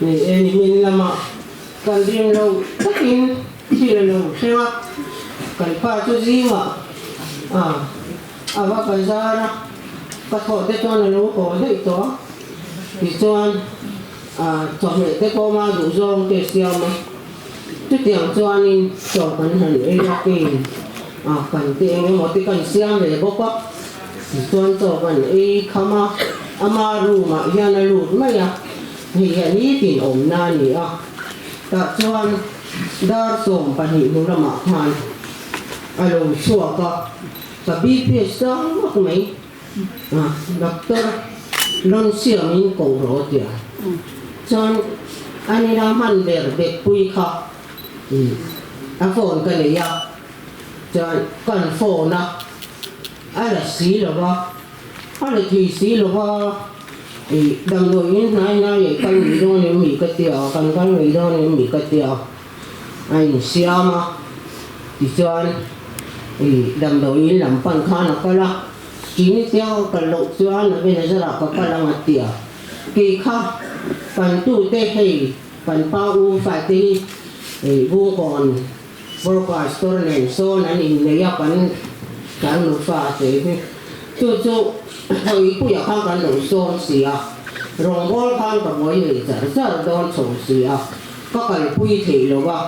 Ni e, nimin lamah kan rin lo takin thil a lo thleng a, kan pa chu zingah a a va bazar a, ka thawh te chuan a lo haw daih tawh a, tichuan chawhmeh te pawh ma duh zawng te siam a, chutiang chuanin chaw kan han ei a kei kan te eng emaw te kan siam ve bawk a, tichuan chaw kan ei kham a, ama room ah hian a lut mai a, hei hian nitin awmna a ni a, tah chuan dar 12 hnu lamah khan a lo chhuak a, ka BP sang vak mai. Doctor rawn siamin ko rawh a ti a. Chuan a nila hman ber Bekpui kha a phone ka nei a, chuan kan phone a, a la si lo va, a la thei si lo va, damdawi in hnai hnai ah kal ngei dawn em mi ka ti a, kan kal ngei dawn em mi ka ti a, a insiam a, tichuan damdawi in lam pan khan a kal a. Chini chiang ka kal loh chuan a bena zarah ka kal ang a ti a, kei kha kan tute hei kan pa u fate hi hei Bungkawn Broadcaster nen sawn an innei a kan kan nufa te hi chu chu Hawipuia khan kan lo sawm si a, rawngbâwl khan ka buai ve char char dawn chho si a, ka kalpui theih lo va,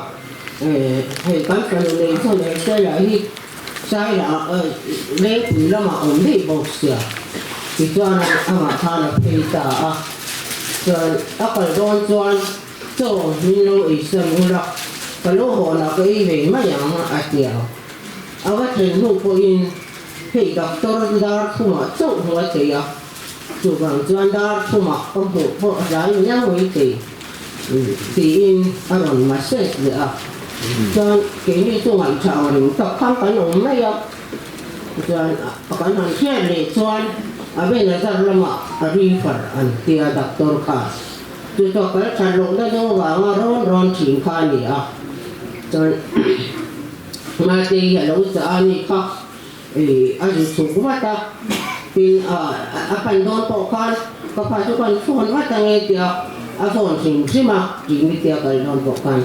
hei kan fanu nei chu nei se lah hi. Saila lengpui lamah awm daih bawk sia, tichuan amah khan a phei ta a, chuan a kal dawn chuan chaw min lo ei san ula, ka lo hawnah ka ei ve mai ang a ti a. A va thlen hnu pawhin hei doctor dar thumah chauh hmu a thei a, chuvang chuan dar thumah ka hmuh pawh a tlai miau mai thei tiin a rawn message leh a. Chuan keini chu ngaihthah ang reng tak khan kan awm mai a, chuan kan han hriat leh chuan a Benazar lamah a refer an tia doctor kha chu chu a kal that loh na deuh avanga rawn rawn thin kha a ni a, chuan Mate hi a lo chah a ni kha a zu chhuk vat a, tin a pan dawn pawh khan ka pa chu kan phone vat ange tia a phone hrim hrim a tih mi tia kal dawn pawh khan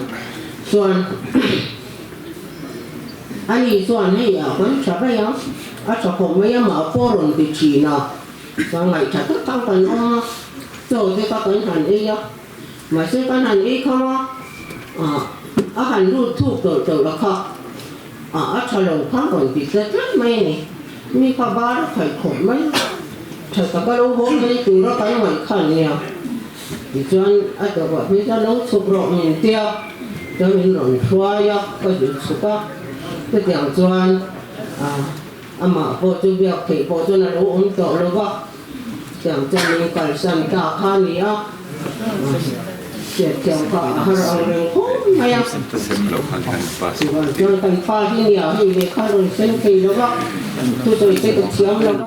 chuan ani chuan hei ah kan tha mai ang a tha khawp mai a mah pawh rawn ti thin a, ka ngaihṭha tak ang kan awm a, chaw te kha kan han ei a, mahse kan han ei kham a, a han lut thuk tawlh tawlh a kha. A a tha lo kha rawn ti tlat tlat mai a ni. Mi kha bar a khaih khawp mai a, tha taka lo haw mai tura kan ngaih kha an nia. Tichuan a tawpah phei chuan lo chhuk rawh min tia, chuan min rawn hruai a, ka zut chhuk a. Chutiang chuan amah pawh chu biak theih pawh chuan a lo awm tawh lo va. Tiang chuan min kalsan ta kha a ni a, hriatthiam kha a har ang reng khawp mai a. Chuvang chuan kan pa hi nia hei lehkha rawn sen thei lo va, thusawi te ka thiam lo va.